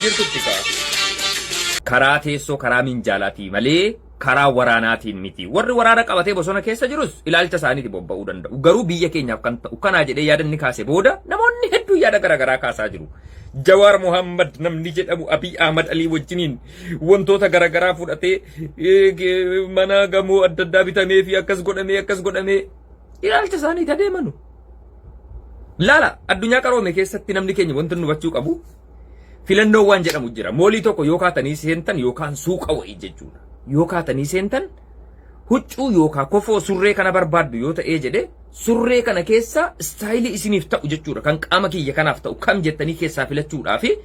Jirtutti kaa. Karaa teessoo karaa minjaalaatii malee karaa waraanaatiin miti. Warri waraana qabatee bosona keessa jirus ilaalcha isaaniiti bobba'uu danda'u. Garuu biyya keenyaaf kan ta'u kanaa jedhee yaada inni kaase booda namoonni hedduun yaada garaagaraa kaasaa jiru. Jawaar Mohammad namni jedhamu Abiy Ahmad Alii wajjiniin wantoota garaagaraa fudhatee mana gamoo adda addaa bitamee fi akkas godhamee akkas godhamee ilaalcha isaaniiti adeemanu. Laala addunyaa qaroome keessatti namni keenya wanti nu hubachuu qabu filannoo waan jedhamu jira. Moolii tokko yoo kaatanii seentan yookaan suuqa wayii jechuudha. Yoo kaatanii seentan huccuu yookaan kofoo surree kana barbaaddu yoo ta'ee jedhe surree kana keessa istaayilii isiniif ta'u jechuudha. Kan qaama kiyya kanaaf ta'u kam jettanii keessaa filachuudhaa fi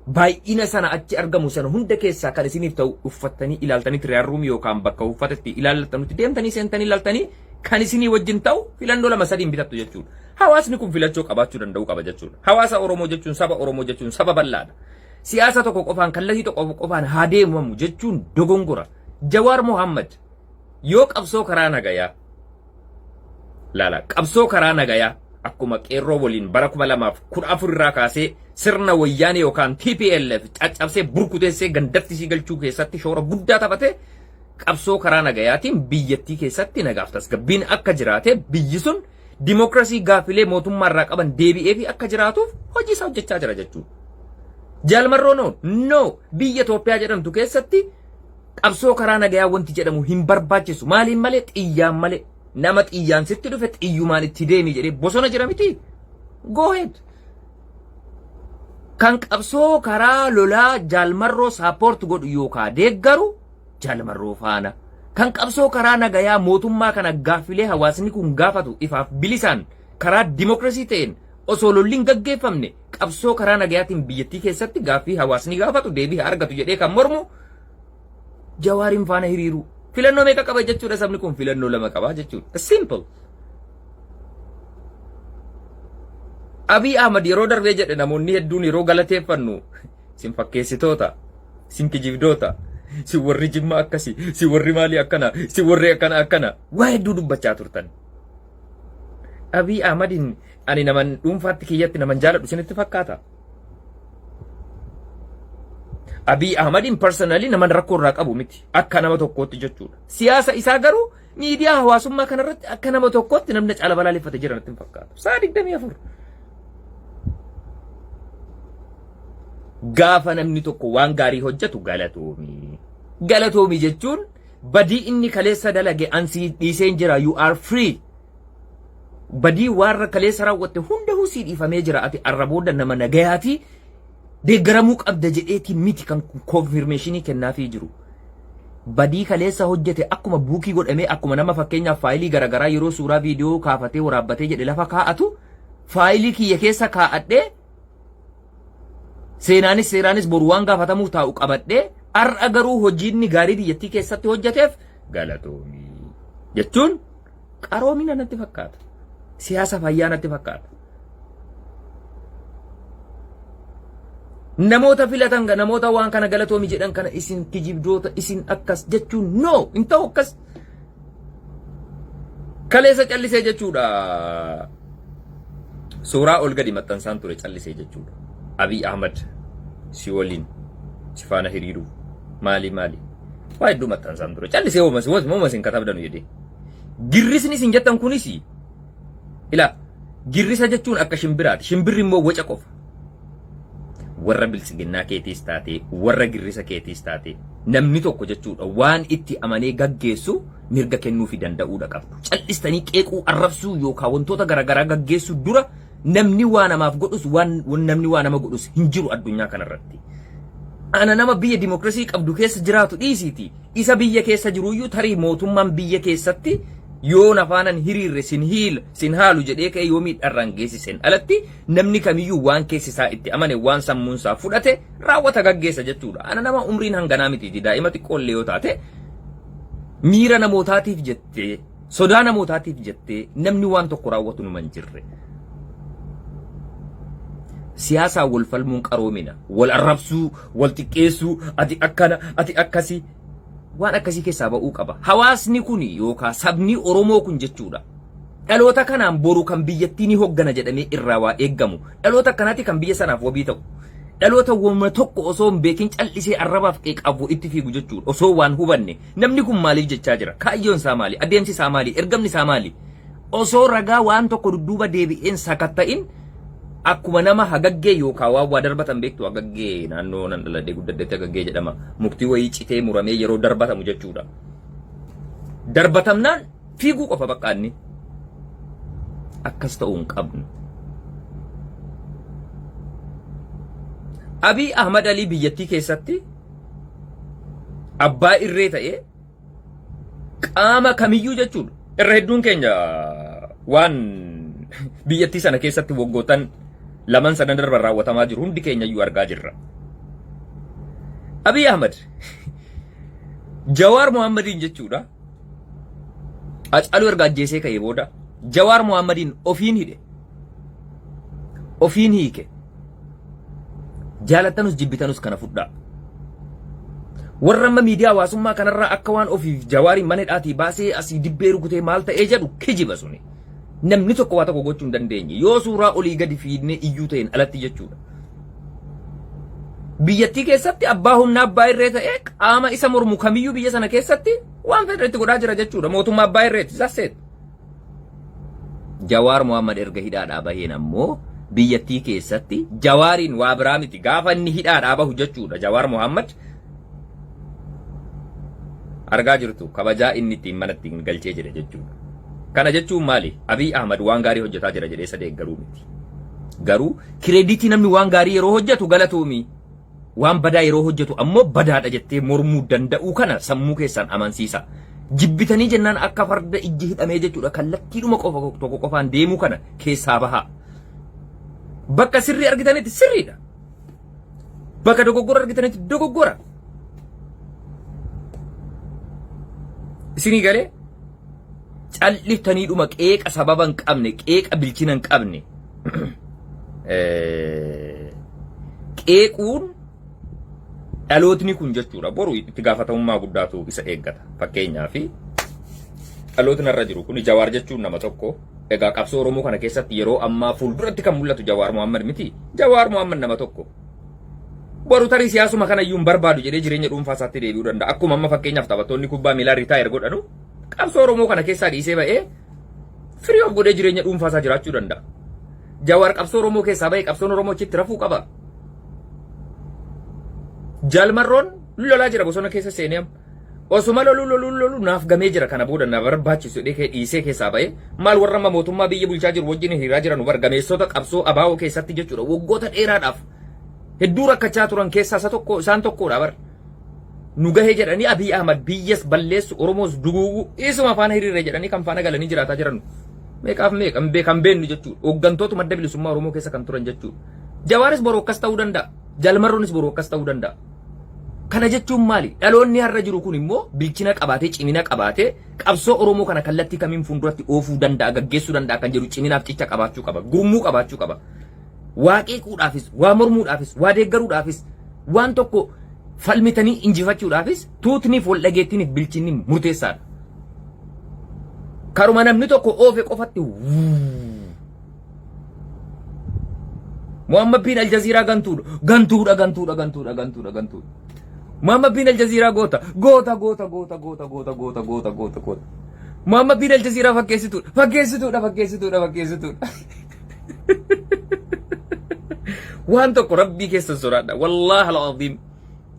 baay'ina sana achi argamu sana hunda keessaa kan isiniif ta'u uffattanii ilaaltanii tiriyaal ruumii yookaan bakka uffatatti ilaallattanutti deemtanii seentanii ilaaltanii kan isinii wajjin ta'u filannoo lama sadiin bitattu jechuudha. Hawaasni kun filachoo qabaachuu danda'uu qaba jechuudha. Hawaasa Oromoo jechuun saba Oromoo jechuun saba bal'aadha. Siyaasa tokko qofaan kallattii tokko qofaan haa deemamu jechuun dogongora. Jawaar Mohammad yoo qabsoo karaa nagayaa laala qabsoo karaa nagayaa akkuma qeerroo waliin bara 2014 irraa kaasee sirna wayyaanee yookaan TPLF caccabsee burkuteessee gandatti sii galchuu keessatti shoora guddaa taphate qabsoo karaa nagayaatiin biyyattii keessatti nagaaf tasgabbiin akka jiraate biyyi sun dimokiraasii gaaffilee mootummaa irraa qaban deebi'ee fi akka jiraatuuf hojii isaa hojjechaa jira jechuudha. Jaal Marroo no no biyya Itoophiyaa jedhamtu keessatti qabsoo karaa nagayaa wanti jedhamu hin barbaachisu. Maaliin malee xiyyaan malee nama xiyyaan sitti dhufe xiyyumaan itti deemi jedhee bosona jira miti. Go ahead. Kan qabsoo karaa lolaa Jaal Marroo saappoort godhu yookaan deeggaru Jaal Marroo faana. Kan qabsoo karaa nagayaa mootummaa kana gaaffilee hawaasni kun gaafatu ifaaf bilisaan karaa dimokiraasii ta'een osoo lolli hin gaggeeffamne qabsoo karaa nagayaatiin biyyattii keessatti gaaffii hawaasni gaafatu deebii haa argatu jedhee kan mormu Jawaariin faana hiriiruu. Filannoo meeqa qaba jechuudha sabni kun filannoo lama qaba jechuudha. Simple. Abiy Ahmad yeroo darbee jedhe namoonni hedduun yeroo galateeffannu Sin fakkeessitoota, sin kijibdoota, sin warri jimma akkasi, sin warri maalii akkana, sin warri akkana akkana. Waa hedduu dubbachaa turtan. Abiy Ahmadiin ani naman dhuunfaatti kiyyatti naman jaaladhu isinitti fakkaata. Abiy Ahmadiin personally naman rakkoo irraa qabu miti. Akka nama tokkootti jechuudha. Siyaasa isaa garuu miidiyaa hawaasummaa kanarratti akka nama tokkootti namni caala balaaleffate jira natti hin fakkaatu. Sa'a 24. Gaafa namni tokko waan gaarii hojjetu galatoomi. Galatoomi jechuun badii inni kaleessa dalage an sii dhiiseen jira you are free. Badii waan kaleessa raawwatte hundahuu sii dhiifamee jira ati arra booda nama nagayaati deeggaramuu qabda jedheetii miti kan konfirmeeshinii kennaafii jiru. Badii kaleessa hojjete akkuma buukii godhamee akkuma nama fakkeenyaaf faayilii garaagaraa yeroo suuraa viidiyoo kaafatee waraabbatee jedhe lafa kaa'atu faayilii kiyya keessa kaa'adhee seenaanis seeraanis boru waan gaafatamuuf taa'u qabadhee har'a garuu hojiinni gaarii biyyattii keessatti hojjeteef galatoomii jechuun qaroomina natti fakkaata. Siyaasa fayyaa natti fakkaata. Namoota filatan namoota waan kana galatoomi jedhan kana isin kijibdoota isin akkas jechuun no hin ta'u akkas. Kaleessa callisee jechuudha. Suuraa ol gadi maxxansaan ture callisee jechuudha. Abiy Ahmad si waliin si faana hiriiruu maali maali. Waa hedduu maxxansaan ture. Callisee homas homas hin katabdanu jedhee. Girrisni isin jettan kunis ilaa girrisa jechuun akka shimbiraati. Shimbirri immoo waca qofa. Warra biltsiginnaa keetiis taatee warra girrisa keetiis taatee namni tokko jechuudha waan itti amanee gaggeessu mirga kennuufi danda'uudha qabdu. Cal'istanii qeequu, arrabsuu yookaan wantoota garaagaraa gaggeessuu dura namni waa namaaf godhus waan namni waa nama godhus hin jiru addunyaa kanarratti. Ana nama biyya dimokiraasii qabdu keessa jiraatu dhiisiiti. Isa biyya keessa jiruyyuu tarii mootummaan biyya keessatti yoo na faanan hiriirre sin hiil sin haalu jedhee ka'ee yoo miidharraan geessiseen alatti namni kamiyyuu waan keessi isaa itti amane waan sammuun isaa fudhate raawwata gaggeessa jechuudha. Ana nama umriin hanganaa mitiiti daa'ima xiqqoollee yoo taate miira namootaatiif jettee sodaa namootaatiif jettee namni waan tokko raawwatu numa hin jirre. Siyaasaan wal falmuun qaroomina. Wal arrabsuu, wal xiqqeessuu, ati akkana, ati akkasii. Waan akkasii keessaa ba'uu qaba. Hawaasni kun yookaan sabni Oromoo kun jechuudha. Dhaloota kanaan boru kan biyyattii ni hoggana jedhamee irraa waa eeggamu. Dhaloota akkanaati kan biyya sanaaf wabii ta'u. Dhaloota wama tokko osoo hin beekin cal'isee arrabaaf qeeqaaf itti fiigu jechuudha. Osoo waan hubanne namni kun maaliif jechaa jira? Kaayyoon isaa maali? Adeemsi isaa maali? Ergamni isaa maali? Osoo ragaa waan tokko dudduuba deebi'een sakatta'in akkuma nama hagaggee yookaan waan waa darbatan beektu hagaggee naannoo nan dhaladhee guddadhetti hagaggee jedhama. Mukti wayii citee muramee yeroo darbatamu jechuudha. Darbatamnaan fiiguu qofa bakka inni. Akkas ta'uu hin qabnu. Abiy Ahmad Alii biyyattii keessatti abbaa irree ta'ee qaama kamiyyuu jechuudha. Irra hedduun keenya waan biyyattii sana keessatti waggoottan laman sadan darban raawwatamaa jiru hundi keenya iyyuu argaa jirra. Abiy Ahmad Jawaar Mohammadiin jechuudha. Hacaaluu erga ajjeesee ka'ee booda Jawaar Mohammadiin ofiin hidhe. Ofiin hiike. Jaalattanus jibbitanus kana fudhaa. Warra amma miidiyaa hawaasummaa kanarraa akka waan ofiif Jawaariin mana hidhaatii baasee asii dibbee rukutee maal ta'ee jedhu kijiba suni. Namni tokko waa tokko gochuu hin dandeenye. Yoo suuraa olii gadi fiidnee iyyuu ta'een alatti jechuudha. Biyyattii keessatti abbaa humnaa abbaa irree ta'ee qaama isa mormu kamiyyuu biyya sana keessatti waan fedhe itti godhaa jira jechuudha. Mootummaa abbaa irreeti. That's it. Jawaar Mohammad erga hidhaadhaa baheen ammoo biyyattii keessatti Jawaariin waa biraa miti gaafa inni hidhaadhaa bahu jechuudha. Jawaar Mohammad argaa jirtu kabajaa inni ittiin mana ittiin galchee jira jechuudha. Kana jechuun maali? Abiy Ahmad waan gaarii hojjetaa jira jedhee isa deeggaruu miti. Garuu kireeditii namni waan gaarii yeroo hojjetu galatoomi. Waan badaa yeroo hojjetu ammoo badaadha jettee mormuu danda'uu kana sammuu keessaan amansiisa. Jibbitanii jennaan akka farda ijji hidhamee jechuudha kallattiidhuma qofa tokko qofaan deemuu kana keessaa bahaa. Bakka sirrii argitanitti sirriidha. Bakka dogoggora argitanitti dogoggora. Isinii galee calliftaniidhuma qeeqa sababa hin qabne qeeqa bilchina hin qabne qeequun dhalootni kun jechuudha boru itti gaafatamummaa guddaatu isa eeggata. Fakkeenyaaf dhalootni irra jiru kun Jawaar jechuun nama tokko egaa qabsoo Oromoo kana keessatti yeroo ammaa fuulduratti kan mul'atu Jawaar Mohammad miti. Jawaar Mohammad nama tokko. Boru tarii siyaasuma kana iyyuu hin barbaadu jedhee jireenya dhuunfaa isaatti deebi'uu danda'a. Akkuma amma fakkeenyaaf taphattoonni kubbaa miilaa retire godhanu qabsoo Oromoo kana keessaa dhiisee ba'ee firii of godhee jireenya dhuunfaa isaa jiraachuu danda'a. Jawaar qabsoo Oromoo keessaa ba'ee qabsoon Oromoo achitti rafuu qaba. Jaalmarroon lolaa jira bosona keessa seenee amma. Osuma loluu loluu loluu naaf gamee jira kana booda na barbaachisu jedhee dhiisee keessaa ba'ee maal warra amma mootummaa biyya bulchaa jiru wajjin hiriiraa jiran bar gameessota qabsoo abaa'oo keessatti jechuudha waggoota dheeraadhaaf hedduu rakkachaa turan keessaa isa tokko isaan tokkodha bar. Nu gahee jedhanii Abiy Ahmad biyyas balleessu Oromoos duguugu isuma faana hiriirre jedhanii kan faana galanii jiraataa jiran meeqaaf meeqa hin beekan beennu jechuudha. Hooggantoota madda bilisummaa Oromoo keessa kan turan jechuudha. Jawaaris boru akkas ta'uu danda'a. Jalmarroonis boru akkas ta'uu danda'a. Kana jechuun maali? Dhaloonni har'a jiru kun immoo bilchina qabaatee, cimina qabaatee qabsoo Oromoo kana kallattii kamiin fuulduratti oofuu danda'a, gaggeessuu danda'a kan jedhu ciminaaf cicha qabaachuu qaba. Gurmuu qabaachuu qaba. Waa qeequudhaafis, waa mormuudhaafis, waa deeggaruudhaafis, waan tokko falmitanii injifachuudhaafis tuutniif wal dhageettiiniif bilchinni murteessaadha. Karuma namni tokko oofe qofatti Muhammad bin Aljaziiraa gantuudha. Gantuudha, gantuudha, gantuudha, gantuudha, gantuudha. Muhammad bin Aljaziiraa goota. Goota, goota, goota, goota, goota, goota, goota, goota, goota. Muhammad bin Aljaziiraa fakkeessituudha. Fakkeessituudha, fakkeessituudha, fakkeessituudha. Waan tokko rabbii keessan sodaadha. Wallaahi al-aziim.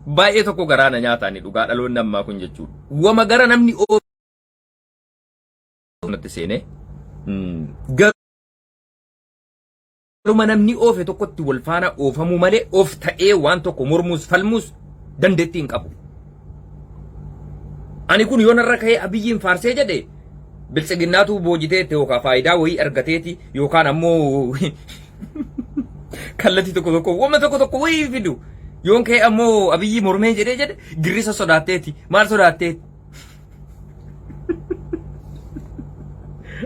Baay'ee tokko garaa na nyaataani dhugaa dhaloonni ammaa kun jechuudha. Wama gara namni natti seenee garuma namni oofe tokkotti wal faana oofamuu malee of ta'ee waan tokko mormuus falmuus dandeettii hin qabu. Ani kun yoo narra ka'ee Abiyyiin faarsee jedhe biltsiginnaatu boojiteetti yookaan faayidaa wayii argateeti yookaan ammoo kallattii tokko tokko wama tokko tokko wayii fidu. Yoon ka'ee ammoo Abiyyii mormee jedhee jedhe girrisa sodaatteeti maal sodaatteeti.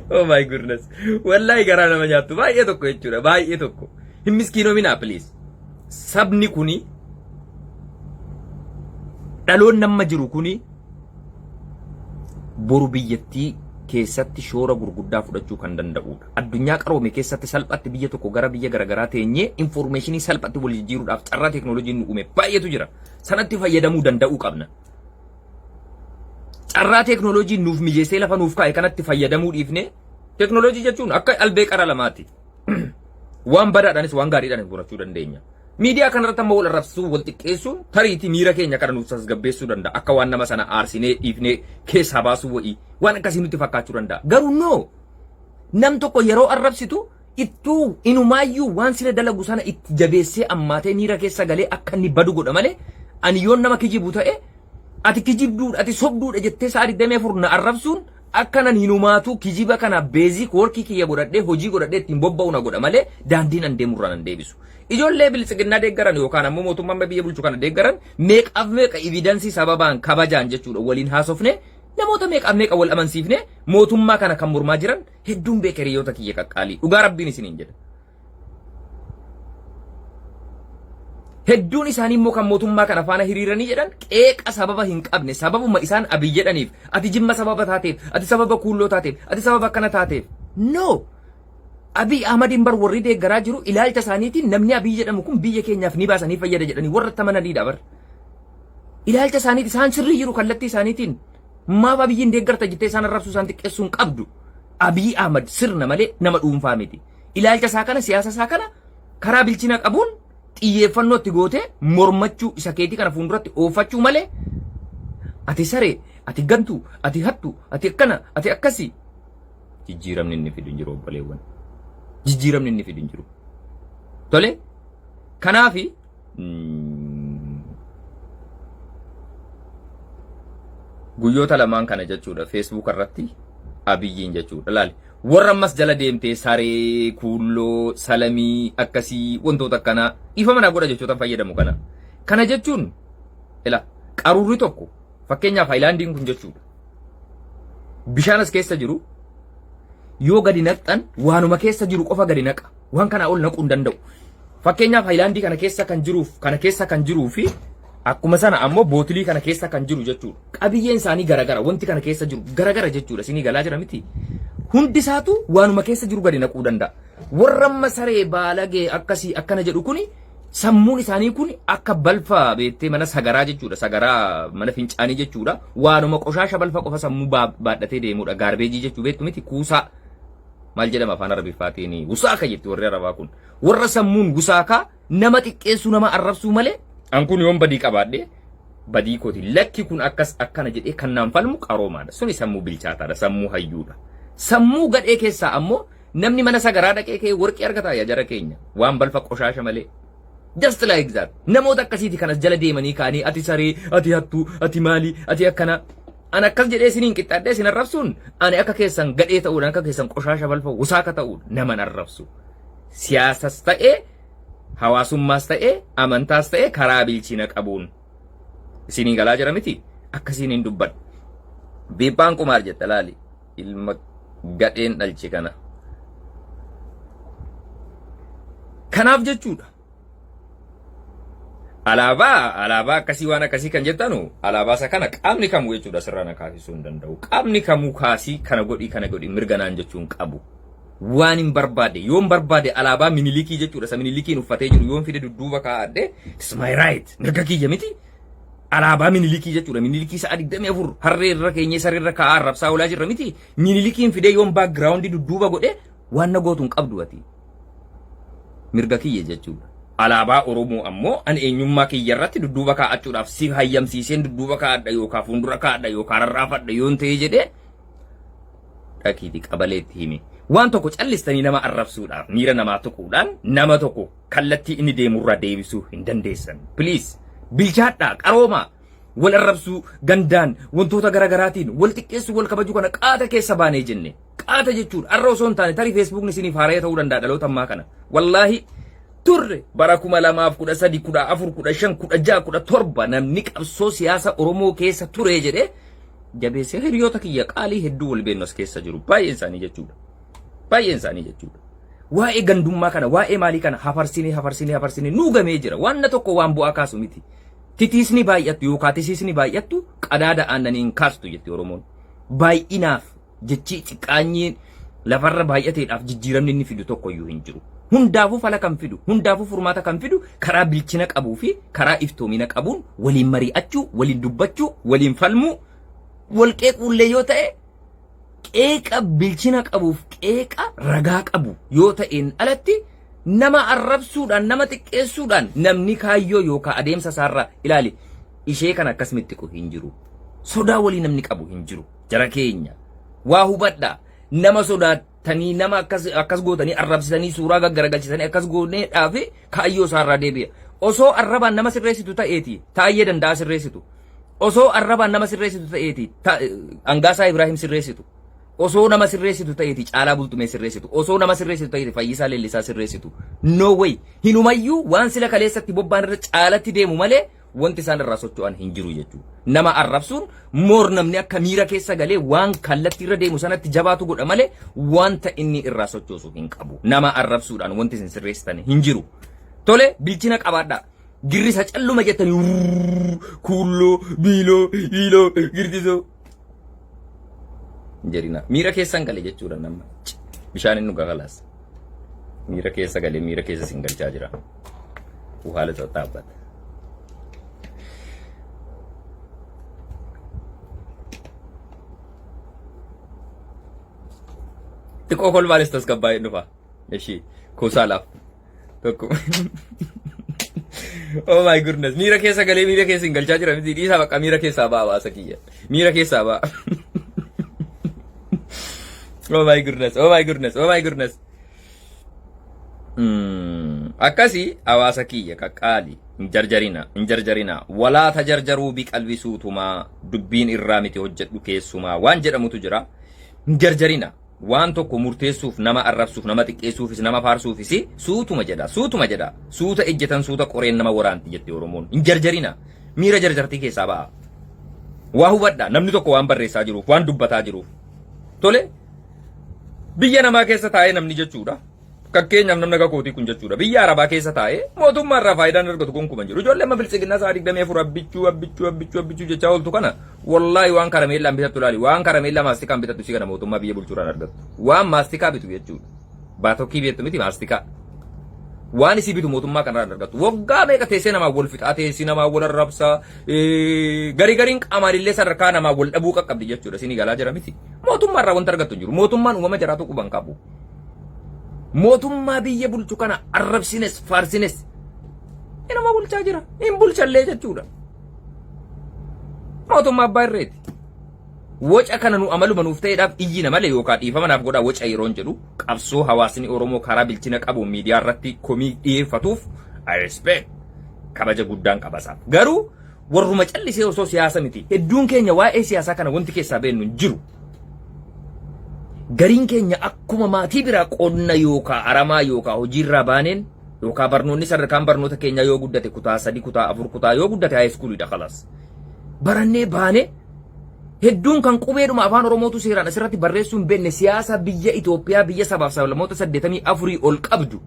Oh my goodness. Wallahi garaa nama nyaattu baay'ee tokko jechuudha baay'ee tokko. Hin miskiinominaa please. Sabni kuni dhaloonni amma jiru kuni boru biyyattii keessatti shoora gurguddaa fudhachuu kan danda'udha. Addunyaa qaroome keessatti salphatti biyya tokko gara biyya garaagaraa teenyee information salphatti wal jijjiiruudhaaf carraa teeknooloojiin nu uume baay'eetu jira. Sanatti fayyadamuu danda'uu qabna. Carraa teeknooloojiin nuuf mijeessee lafa nuuf kaa'e kanatti fayyadamuu dhiifnee, teeknooloojii jechuun akka albee qara lamaati. Waan badaadhaanis waan gaariidhaanis godhachuu dandeenya. Miidiyaa kanarratti amma wal arrabsuu, wal xiqqeessuun tariitii miira keenya kana nuuf tasgabbeessuu danda'a. Akka waan nama sana aarsinee dhiifnee keessaa baasuu wa'ii waan akkasii nutti fakkaachuu danda'a. Garuu no, nam tokko yeroo arrabsitu ittuu inumaayyuu waan sira dalagu sana itti jabeessee ammaatee miira keessa galee akka inni badu godha malee, ani yoon nama kijibu ta'e, ati kijibduudha, ati sobduudha jettee sa'a 24 na arrabsuun akka nan hinumaatuu kijiba kana basic workii kiyya godhadhee, hojii godhadhee ittiin bobba'u na godha malee daandiin an deemurraa nan deebisu. Ijoollee biltsiginnaa deeggaran yookaan ammoo mootummaan biyya bulchu kana deeggaran meeqaaf meeqa evidence sababaan kabajaan jechuudha waliin haasofne, namoota meeqaaf meeqa wal amansiifne, mootummaa kana kan mormaa jiran hedduun beeka, hiriyoota kiyya qaqqaalii, dhugaa rabbiin isiniin jedha. Hedduun isaanii immoo kan mootummaa kana faana hiriiranii jedhan qeeqa sababa hin qabne, sababuma isaan Abiy jedhaniif, ati Jimma sababa taateef, ati sababa Kuulloo taateef, ati sababa akkana taateef. No! Abiy Ahmadiin bar warri deeggaraa jiru ilaalcha isaaniitiin namni Abiy jedhamu kun biyya keenyaaf ni baasanii fayyada jedhanii warra itti amananiidha bar. Ilaalcha isaaniiti isaan sirrii jiru kallattii isaaniitiin maaf Abiyyiin deeggarta jettee isaan arrabsuu, isaan xiqqeessuu hin qabdu. Abiy Ahmad sirna malee nama dhuunfaa miti. Ilaalcha isaa kana, siyaasa isaa kana karaa bilchina qabuun xiyyeeffannoo itti gootee mormachuu, isa keetii kana fuulduratti oofachuu malee, ati saree, ati gantuu, ati hattu, ati akkana, ati akkasii. Jijjiiramni inni fidu hin jiru, obboleewwan. Jijjiiramni inni fidu hin jiru. Tole, kanaafi guyyoota lamaan kana jechuudha Facebook irratti Abiyyiin jechuudha laali. Warra ammas jala deemtee saree, kuulloo, salamii akkasii wantoota akkanaa, dhiifama naa godha jechoota fayyadamu kana. Kana jechuun ila qaruurri tokko, fakkeenyaaf haayilaandiin kun jechuudha. Bishaan as keessa jiru yoo gadi naqxan waanuma keessa jiru qofa gadi naqa. Waan kanaa ol naquu hin danda'u. Fakkeenyaaf haayilaandii kana keessa kan jiruuf kana keessa kan jiruu fi akkuma sana ammoo bootilii kana keessa kan jiru jechuudha. Qabiyyeen isaanii garagara, wanti kana keessa jiru garagara jechuudha. Isinii galaa jira miti. Hundi isaatu waanuma keessa jiru gadi naquu danda'a. Warra amma saree, baalagee, akkasii akkana jedhu kuni sammuun isaanii kun akka balfa beektee mana sagaraa jechuudha. Sagaraa mana fincaanii jechuudha. Waanuma qoshaasha balfa qofa sammuu baadhatee deemudha. Garbage jechuu beektu miti, kuusaa. Maal jedhama afaan Arabiffaatiin? Wusaaka jetti warri Arabaa kun. Warra sammuun wusaakaa nama xiqqeessuu, nama arrabsuu malee, an kun yoon badii qabaadhe badii kooti, lakki kun akkas akkana jedhee kan naan falmu qaroomaadha. Suni sammuu bilchaataadha, sammuu hayyuudha. Sammuu gadhee keessaa ammoo namni mana sagaraa dhaqee kee warqii argataa yaa jara keenya, waan balfa qoshaasha malee. Just like that. Namoota akkasiiti kanas jala deemanii kaanii ati saree, ati hattuu, ati maali, ati akkana. An akkas jedhee isiniin qixxaadhee isin arrabsuun ani akka keessan gadhee ta'uudhaan, akka keessan qoshaasha balfa wusaaka ta'uudha naman arrabsu. Siyaasas ta'ee, hawaasummaas ta'ee, amantaas ta'ee karaa bilchina qabuun. Isinii galaa jira miti, akkasiin hin dubbadhu. Biibbaan Kumaar jetta laali, ilma gadheen dhalche kana. Kanaaf jechuudha. Alaabaa akkasii waan akkasii kan jettanu, alaabaa isa kana qaamni kamuu jechuudha sirra na kaasisuu hin danda'u. Qaamni kamuu kaasii kana godhii kana godhii mirga naan jechuun qabu. Waan hin barbaade, yoon barbaade alaabaa Minilikii jechuudha, isa Minilikiin uffatee jiru yoon fide dudduuba kaa'adhe, it's my right, mirga kiyya miti. Alaabaa Minilikii jechuudha. Minilikii sa'a 24 harree irra keenyee saree irra kaa'aa arrabsaa oolaa jirra miti. Minilikiin fidee yoon background dudduuba godhe waan na gootu hin qabdu ati. Mirga kiyya jechuudha. Alaabaa Oromoo ammoo ani eenyummaa kiyya irratti dudduuba kaa'achuudhaaf si hayyamsiiseen dudduuba kaa'adha yookaan fuuldura kaa'adha yookaan rarraafadha yoon ta'e jedhee, dhaqiitii qabaleetti himi. Waan tokko callistanii nama arrabsuudhaaf, miira namaa tuquudhaan nama tokko kallattii inni deemurraa deebisuu hin dandeessan. Please, bilchaadhaa, qaroomaa. Wal arrabsuu, gandaan wantoota garaagaraatiin wal xiqqeessuu, wal kabajuu kana qaata keessa baanee jenne. Qaata jechuudha. Har'a osoo hin taane, tarii Feesbuukni isiniif haaraya ta'uu danda'a dhaloota ammaa kana. Wallaahi turre bara 2013, 14, 15, 16, 17 namni qabsoo siyaasa Oromoo keessa ture jedhee jabeessee hiriyoota kiyya qaalii hedduu wal beeknu as keessa jiru. Baay'een isaanii jechuudha. Baay'een isaanii jechuudha. Waa'ee gandummaa kana, waa'ee maalii kana hafarsinee hafarsinee hafarsinee nuu gamee jira. Waan tokko waan bu'aa kaasu miti. Titiisni baay'attu yookaan tisiisni baay'attu qadaada aannanii hin kaastu jetti Oromoon. Baay'inaaf Jechi xiqqaanyiin lafarra baay'ateedhaaf jijjiiramni inni fidu tokkoyyuu hin jiru. Hundaafuu fala kan fidu, hundaafuu furmaata kan fidu karaa bilchina qabuu fi karaa iftoomina qabuun waliin mari'achuu, waliin dubbachuu, waliin falmuu, wal qeequullee yoo ta'e qeeqa bilchina qabuuf qeeqa ragaa qabu yoo ta'een alatti nama arrabsuudhaan nama xiqqeessuudhaan namni kaayyoo yookaan adeemsa isaarraa ilaali ishee kan akkas mittiqu hin jiru. Sodaa walii namni qabu hin jiru. Jara keenya waa hubadhaa nama sodaattanii nama akkas akkas gootanii arrabsitanii suuraa gaggaragalchisanii akkas gooneedhaa fi kaayyoo isaarraa deebi'a. Osoo arrabaan nama sirreessitu ta'eeti taayyee danda'a sirreessitu. Osoo arrabaan nama sirreessitu ta'eeti Angaasaa Ibraahim sirreessitu. Osoo nama sirreessitu ta'eeti Caalaa Bultumee sirreessitu. Osoo nama sirreessitu ta'eeti Fayyisaa Leellisaa sirreessitu. No way. Hinumayyuu waan sila kaleessatti bobbaan irra caalatti deemu malee wanti isaan irraa socho'an hin jiru jechuudha. Nama arrabsuun moor namni akka miira keessa galee waan kallattii irra deemu sanatti jabaatu godha malee wanta inni irraa sochoosu hin qabu. Nama arrabsuudhaan wanti isin sirreessitan hin jiru. Tole bilchina qabaadhaa. Girrisa calluma jettanii kuulloo biiloo hiiloo girrisoo jedhina. Miira keessan gale jechuudha nama. Bishaan inni dhugaa kalaas. Miira keessa galee miira keessa isin galchaa jira. Haala xaxxaabbata. Xiqqoo kolfaanis tasgabbaa'ee dhufa. Ishii kuusaa laaf. Tokko. Oh my goodness. Miira keessa galee miira keessa hin galchaa jira miti. Dhiisaa bakka miira keessaa ba'a baasa kiyya. Miira keessaa ba'a. Oh my goodness. Oh my goodness. Oh my goodness. Akkasii hawaasa kiyya qaqqaali. Hin jarjarina. Hin jarjarina. Walaa tajarjaruu biqalbi suutumaa dubbiin irraa miti hojjedhu keessumaa waan jedhamutu jira. Hin jarjarina. Waan tokko murteessuuf, nama arrabsuuf, nama xiqqeessuufis, nama faarsuufis suutuma jedha. Suutuma jedha. Suuta ejjetan suuta qoreen nama waraanti jette Oromoon. Hin jarjarina. Miira jarjartii keessaa ba'a. Waa hubadha. Namni tokko waan barreessaa jiruuf, waan dubbataa jiruuf. Tole biyya namaa keessa taa'ee namni jechuudha. Fakkeenyaaf namni akka kootii kun jechuudha. Biyya Arabaa keessa taa'ee mootummaa irraa faayidaan argatu gonkumaa hin jiru. Ijoollee amma biltsiginnaa sa'a 24 abbichuu abbichuu abbichuu abbichuu jechaa ooltu kana wallaahi waan karameellaan bitattu laali. Waan karameellaa maastikaan bitattu si kana mootummaa biyya bulchuurraan argattu. Waan maastikaa bitu jechuudha. Baatokii beektu miti maastikaa. Waan isii bitu mootummaa kanarraan argattu. Waggaa meeqa teessee namaa wal fixaa teessii namaa wal arrabsaa garii gariin qaamaan sadarkaa namaa wal dhabuu qaqqabdi jechuudha. Isinii galaa jira miti. Mootummaa irraa wanta argattu hin jiru. Mootummaan uumama jaraatu quban qabu. Mootummaa biyya bulchu kana arrabsines faarsines inuma bulchaa jira. Hin bulchallee jechuudha. Mootummaa abbaa irreeti. Waca kana nu amaluma nuuf ta'eedhaaf iyyina malee yookaan dhiifama naaf godhaa waca yeroon jedhu qabsoo hawaasni Oromoo karaa bilchina qabuun miidiyaa irratti komii dhiyeeffatuuf I respect kabaja guddaan qabasaaf. Garuu warruma callisee osoo siyaasa miti hedduun keenya waa'ee siyaasaa kana wanti keessaa beennu hin jiru. Gariin keenya akkuma maatii biraa qonna yookaan aramaa yookaan hojiirraa baaneen yookaan barnoonni sadarkaan barnoota keenyaa yoo guddate kutaa 3 kutaa 4 kutaa yoo guddate high schoolidha kalaas. Barannee baanee hedduun kan qubeedhuma afaan Oromootu seeraan asirratti barreessuu hin beekne siyaasa biyya Itoophiyaa biyya sabaaf sablammoota 84 ol qabdu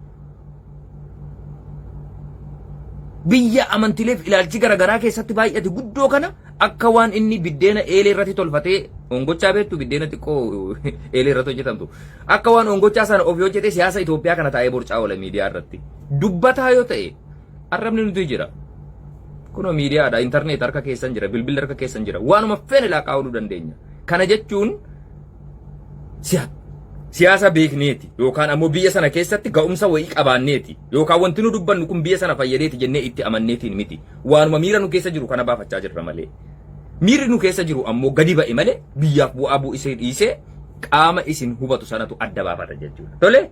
biyya amantileef ilaalchi garaagaraa keessatti baay'ate guddoo kana akka waan inni biddeena eelee irratti tolfatee ongochaa beektu biddeena xiqqoo eelee irratti hojjetamtu akka waan ongochaa sana ofii hojjetee siyaasa Itoophiyaa kana taa'ee borcaa oola miidiyaa irratti dubbataa yoo ta'e arrabni nuti jira. Kunoo miidiyaadha intarneet harka keessan jira bilbilli harka keessan jira waanuma feene laaqaa ooluu dandeenya. Kana jechuun siyaasa beekneeti yookaan ammoo biyya sana keessatti ga'umsa wayii qabaanneeti yookaan wanti nu dubbannu kun biyya sana fayyadeeti jennee itti amanneetiin miti. Waanuma miira nu keessa jiru kana baafachaa jirra malee. Miirri nu keessa jiru ammoo gadi ba'e malee biyyaaf bu'aa bu'isee dhiisee qaama isin hubatu sanatu adda baafata jechuudha. Tole.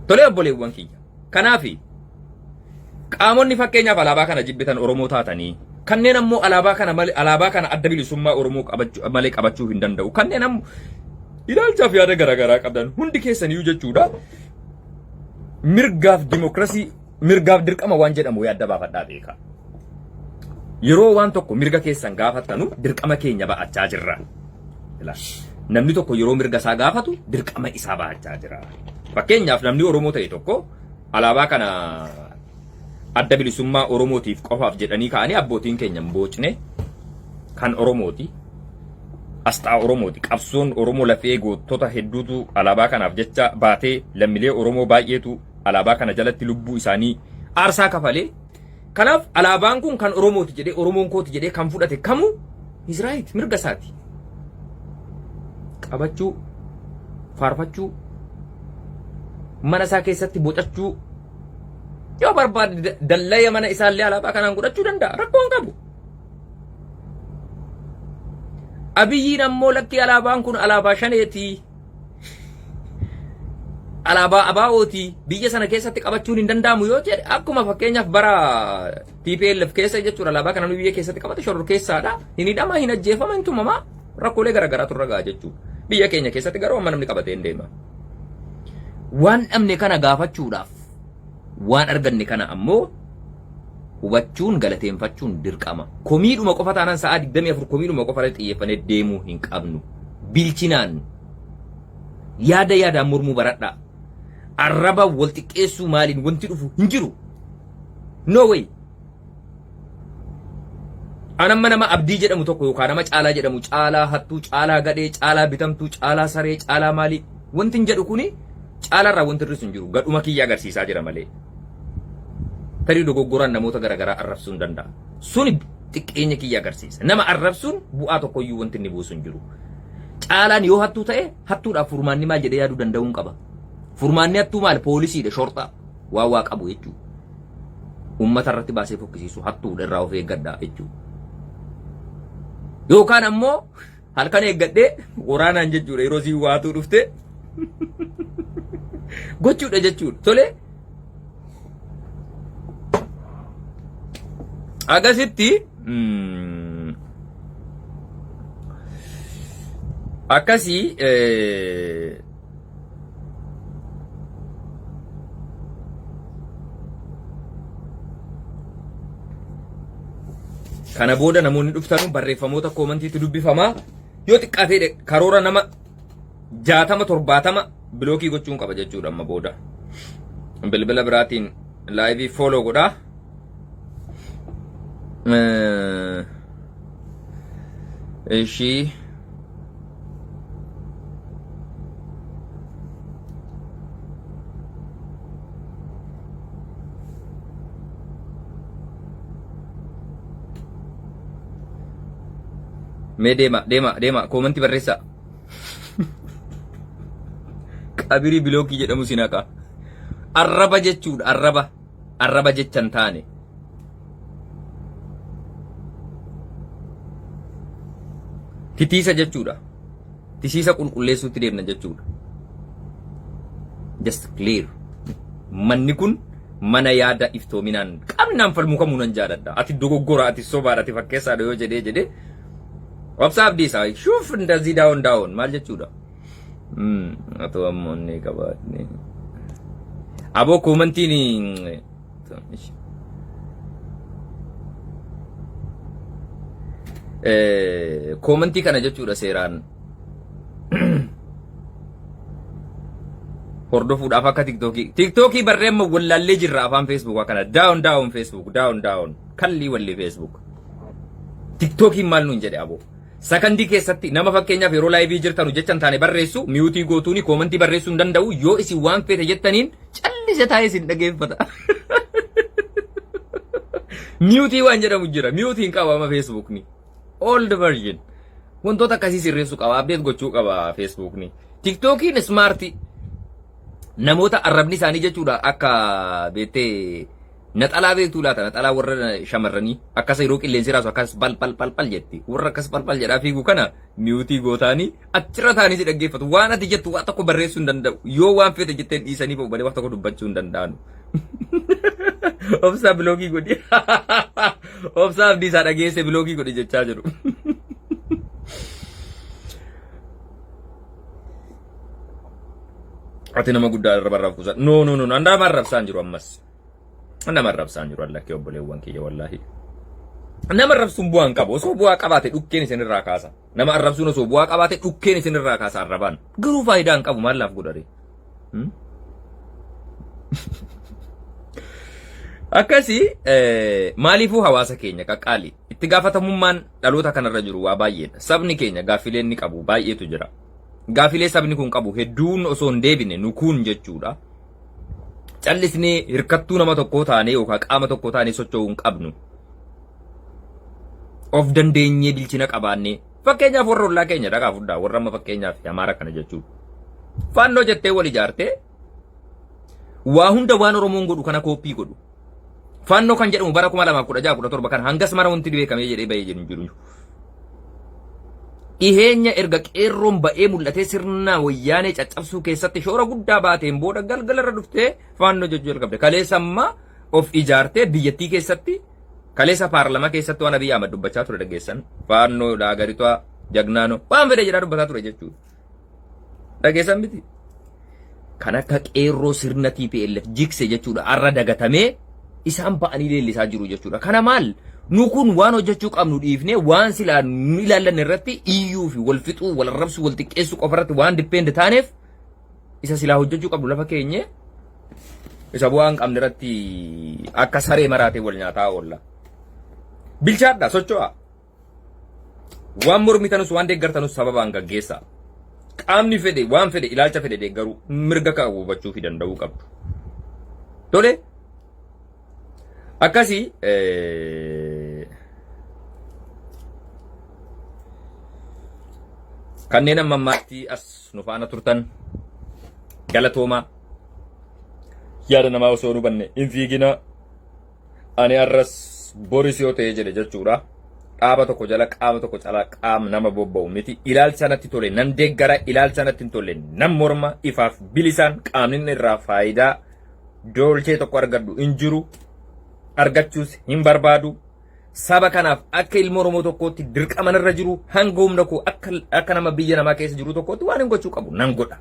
Tole obboleewwan kiyya. Kanaafi qaamonni fakkeenyaaf alaabaa kana jibbitan Oromoo taatanii kanneen ammoo alaabaa kana malee alaabaa kana adda bilisummaa Oromoo qabachuu malee qabachuu hin danda'u. Kanneen ammoo ilaalchaaf yaada garaagaraa qabdan hundi keessaniyyuu jechuudha. Mirgaaf dimokiraasii mirgaaf dirqama waan jedhamu yaadda baafadhaa beekaa. Yeroo waan tokko mirga keessan gaafattanu dirqama keenya ba'achaa jirra. Ilaa, namni tokko yeroo mirga isaa gaafatu dirqama isaa ba'achaa jira. Fakkeenyaaf namni Oromoo ta'e tokko alaabaa kana adda bilisummaa Oromootiif qofaaf jedhanii ka'anii abbootiin keenya hin boocne. Kan Oromooti. Asxaa Oromooti. Qabsoon Oromoo lafee gootota hedduutu alaabaa kanaaf jecha baatee lammiilee Oromoo baay'eetu alaabaa kana jalatti lubbuu isaanii aarsaa kafalee. Kanaaf alaabaan kun kan Oromooti jedhee Oromoon kooti jedhee kan fudhate kamuu his right, mirga isaati. Qabachuu, faarfachuu, mana isaa keessatti bocachuu, yoo barbaade dallaya mana isaallee alaabaa kanaan godhachuu danda'a. Rakkoo hin qabu. Abiyyiin ammoo lakkii alaabaan kun alaabaa shaneetii. Alaabaa ABO'ti biyya sana keessatti qabachuun hin danda'amu yoo jedhe, akkuma fakkeenyaaf bara TPLF keessa jechuudha, alaabaa kana biyya keessatti qabate shororkeessaadha. Hin hidhama, hin ajjeefama, hin tumama, rakkoolee garaagaraatu irra ga'a jechuudha. Biyya keenya keessatti garuu amma namni qabatee hin deema. Waan dhabne kana gaafachuudhaaf waan arganne kana ammoo hubachuun galateeffachuun dirqama. Komiidhuma qofa taanaan sa'aa 24 komiidhuma qofa irratti xiyyeeffannee deemuu hin qabnu. Bilchinaan yaada yaadaan mormuu baradhaa. Arraba wal xiqqeessuu maaliin wanti dhufu hin jiru. No way. An amma nama Abdii jedhamu tokko yookaan nama Caalaa jedhamu, Caalaa hattuu, Caalaa gadhee, Caalaa bitamtuu, Caalaa saree, Caalaa maalii wanti hin jedhu kuni Caalaarraa wanti hir'isu hin jiru. Gadhuma kiyya agarsiisaa jira malee. Tarii dogoggoraan namoota garaagaraa arrabsuu hin danda'a. Suni xiqqeenya kiyya agarsiisa. Nama arrabsuun bu'aa tokkoyyuu wanti inni buusu hin jiru. Caalaan yoo hattuu ta'e hattuudhaaf furmaanni maal jedhee yaaduu danda'uun qaba. Furmaanni hattuu maal? Poolisiidha, shorxaa. Waa waa qabu jechuudha. Uummata irratti baasee fokkisiisu hattuudha, irraa of eeggadhaa jechuudha. Yookaan ammoo halkan eeggadhee waraanaan jechuudha yeroo siin waatuu dhufte gochuudha jechuudha. Tole agasitti akkasii kana booda namoonni dhuftanu barreeffamoota koomantiitti dubbifamaa yoo xiqqaatee karoora nama 60 70 bilookii gochuun qaba jechuudha amma booda. Bilbila biraatiin laayivii fooloo godhaa. Ishii. Mee deema deema deema, koomantii barreessaa. Qabirii bilookii jedhamu si naqa. Arraba jechuudha, arraba. Arraba jecha hin taane. Titiisa jechuudha. Tisiisa qulqulleessuutti deemna jechuudha. Just clear. Manni kun mana yaada iftoominaan qabnaan falmuu kamuu nan jaaladha. Ati dogoggora, ati sobaadha, ati fakkeessaadha yoo jedhee jedhee Obsa Abdiisaa shuuf እንደዚህ down down maal jechuudha? Atoo ammoo inni qabaatne. Aboo koomantiin koomantii kana jechuudha seeraan hordofuudhaaf akka tiktookii tiktookii barreemma wallaallee jirra afaan feesbuukaa kana down down Facebook, down down kallii walli Facebook. Tiktookiin maal nuun jedhe aboo? Sakandii keessatti nama fakkeenyaaf yeroo laayivii jirtanu jecha hin taane barreessu miyuutii gootuuni koomantii barreessuu hin danda'u. Yoo isin waan feete jettaniin callise taa'ee isin dhageeffata. Miyuutii waan jedhamu jira. Miyuutiin qaba amma Feesbuukni. Old version. Wantoota akkasii sirreessuu qaba. Update gochuu qaba Feesbuukni. Tiktookiin smaartii. Namoota arrabni isaanii jechuudha akka beektee naxalaa beektuu laata, naxalaa warra shamarranii akkas yeroo qilleensi raasu akkas bal bal bal bal jetti. Warra akkas bal bal jedhaa fiigu kana miyuutii gootaanii achirra taa'anii si dhaggeeffatu. Waan ati jettu waan tokko barreessuu hin danda'u. Yoo waan feete jetteen dhiisanii ba'u malee waan tokko dubbachuu hin danda'anu. Obsaa bilookii godhi. Obsaa abdii isaa dhageesse bilookii godhi jechaa jiru. Ati nama guddaa irra barraaf kuusaa. No, no, no, nama arrabsaan jiru ammas. Nama arrabsaan jiru allakkee obboleewwan kiyya wallaahi. Nama arrabsuun bu'aa hin qabu. Osoo bu'aa qabaate dhukkeen isinirraa kaasa. Nama arrabsuun osoo bu'aa qabaate dhukkeen isinirraa kaasa arrabaan. Garuu faayidaa hin qabu, maal laaf godhare? Akkasii maaliifuu hawaasa keenya qaqqaali itti gaafatamummaan dhaloota kanarra jiru waa baay'eedha. Sabni keenya gaaffilee inni qabu baay'eetu jira. Gaaffilee sabni kun qabu hedduun osoo hin deebine nu kun jechuudha. Callisnee hirkattuu nama tokkoo taanee yookaan qaama tokkoo taanee socho'uu hin qabnu. Of dandeenyee bilchina qabaannee fakkeenyaaf warra ollaa keenya dhaqaa fudhaa warra amma fakkeenyaaf Amaara kana jechuudha. Faannoo jettee wal ijaartee waa hunda waan Oromoon godhu kana kooppii godhu. Faannoo kan jedhamu bara 2016 17 kana hangas mara wanti beekamee jedhee bahee jiru hin jiru. Dhiheenya erga qeerroon ba'ee mul'atee sirna wayyaanee caccabsuu keessatti shoora guddaa baateen booda galgala irra dhuftee faannoo jechuu jalqabde. Kaleessa ammaa of ijaartee biyyattii keessatti kaleessa paarlamaa keessatti waan Abiy Ahmad dubbachaa ture dhageessan. Faannoo laagarituwaa jagnaanoo waan fedhe jedhaa dubbataa ture jechuudha. Dhageessan miti. Kan akka qeerroo sirna TPLF jigse jechuudha. Har'a dagatamee isaan ba'anii leellisaa jiru jechuudha. Kana maal? Nu kun waan hojjechuu qabnu dhiifnee waan silaa nu ilaallanne irratti iyyuu fi wal fixuu, wal arrabsuu, wal xiqqeessuu qofa irratti waan depend taaneef isa silaa hojjechuu qabnu lafa keenye isa bu'aa hin qabne irratti akka saree maraatee wal nyaataa oolla. Bilchaadha, socho'a. Waan mormitanus waan deeggartanus sababaan gaggeessaa. Qaamni fedhe waan fedhe ilaalcha fedhe deeggaruu mirga qabu hubachuu fi danda'uu qabdu. Tole akkasii kanneen amma ammaatti as nu faana turtan galatoomaa yaada namaa osoo hin hubanne hin fiiginaa. Ani har'as boris yoo ta'e jedhe jechuudha. Dhaaba tokko jala qaama tokko cala qaam nama bobba'u miti. Ilaalcha natti tole nan deeggara, ilaalcha natti hin tolle nan morma. Ifaaf bilisaan qaamni inni irraa faayidaa doolchee tokko argadhu hin jiru. Argachuus hin barbaadu. Saba kanaaf akka ilma Oromoo tokkootti dirqama narra jiru hanga humna koo akka akka nama biyya namaa keessa jiru tokkootti waan hin gochuu qabu nan godha.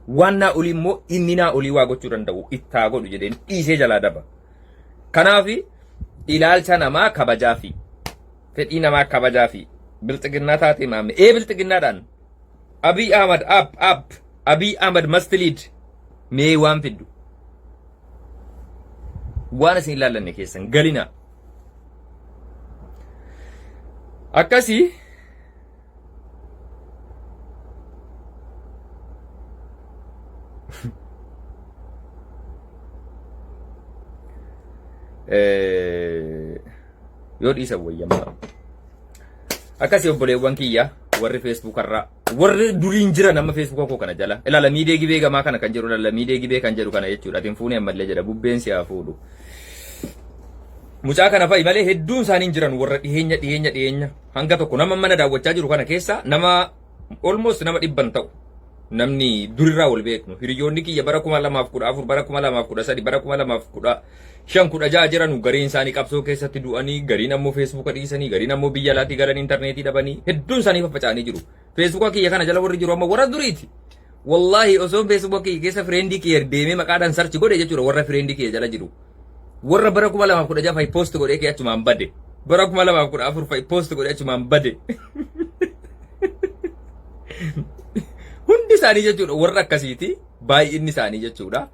Waan naa olii immoo inni naa olii waa gochuu danda'u ittaa godhu jedheen dhiisee jalaa daba. Kanaaf ilaalcha namaa kabajaa fi fedhii namaa kabajaa fi bilxiginnaa taatee maamme ee bilxiginnaadhaan Abiy Ahmad up up Abiy Ahmad must lead mee waan fiddu waan isin ilaallanne keessan galina akkasii Yoo dhiisan wayyammaa. Akkasii obboleewwan kiyya warri Facebook irraa warri duriin jiran amma Facebook koo kana jala ilaala miidee gibee gamaa kana kan jedhu ilaala miidee gibee kan jedhu kana jechuudha. Atiin fuunee ammallee jedha bubbeen si haa fuudhu. Mucaa kana fa'i malee hedduun isaanii hin jiran warra dhiheenya dhiheenya dhiheenya hanga tokko nama mana daawwachaa jiru kana keessa nama almost nama dhibban ta'u namni durirraa wal beeknu hiriyoonni kiyya bara 2014 bara 2013 bara 2015 16 jiranu gariin isaanii qabsoo keessatti du'anii gariin ammoo feesbuuka dhiisanii gariin ammoo biyya alaatii galanii intarneetii dhabanii hedduun isaanii faffaca'anii jiru. Feesbuuka kiyya kana jala warri jiru amma warra duriiti. Wallaahi osoo feesbuuka kiyya keessa fireendii kiyya deemee maqaadhaan sarchi godhe jechuudha warra fireendii kiyya jala jiru. Warra bara 2016 fa'i poost godhee kee achumaan bade. Bara 2014 fa'i poost godhee achumaan bade. Hundi isaanii jechuudha warra akkasiiti baay'inni isaanii jechuudha.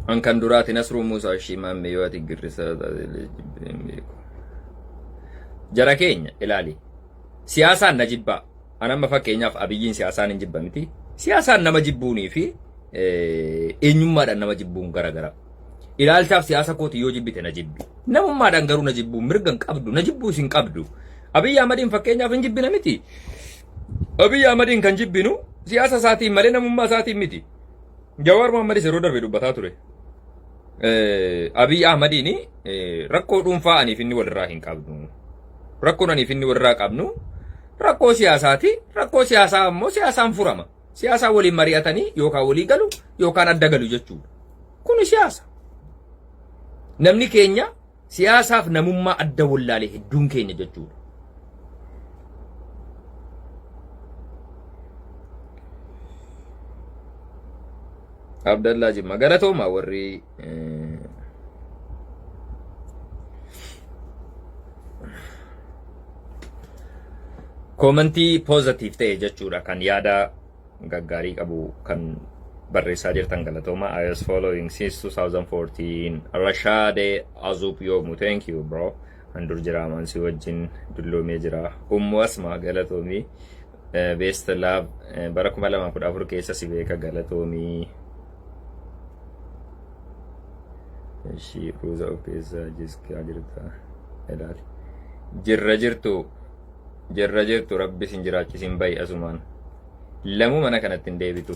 An kan duraati Nasruu Muusaa ishii maammee yoo ati girrisaa taate illee jibbee hin beeku. Jara keenya ilaali. Siyaasaan na jibbaa. An amma fakkeenyaaf Abiyyiin siyaasaan hin jibba miti. Siyaasaan nama jibbuunii fi eenyummaadhaan nama jibbuun garagara. Ilaalchaaf siyaasa kooti yoo jibbite na jibbi. Namummaadhaan garuu na jibbuu mirga hin qabdu. Na jibbuus hin qabdu. Abiyyi Ahmadiin fakkeenyaaf hin jibbina miti. Abiyyi Ahmadiin kan jibbinu siyaasa isaatiin malee namummaa isaatiin miti. Jawaar Mohammadis yeroo darbe dubbataa ture. Abiy Ahmadiin rakkoo dhuunfaa aniif inni walirraa hin qabnu. Rakkoon aniif inni walirraa qabnu rakkoo siyaasaati. Rakkoo siyaasaa ammoo siyaasaan furama. Siyaasaa waliin mari'atanii yookaan walii galu yookaan adda galu jechuudha. Kuni siyaasa. Namni keenya siyaasaaf namummaa adda wallaale hedduun keenya jechuudha. Abdallaa Jimma galatooma warri Koomantii positive ta'e jechuudha, kan yaada gaggaarii qabu kan barreessaa jirtan galatooma. I was following since 2014. Rashade Azub Yoomu, thank you, bro. Handur jira si wajjin dulloomee jira. Ummu Asma, galatoomii. Best Love, bara 2014 keessa si beeka, galatoomii. Ishii ruuza of keessa jiskaa jirta. Ilaali. Jirra jirtu. Jirra jirtu, rabbi sin jiraachisin bayi asumaan. Lamuu mana kanatti hin deebitu.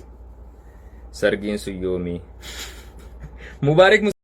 Sargiin sun yoomii? Mubaarik.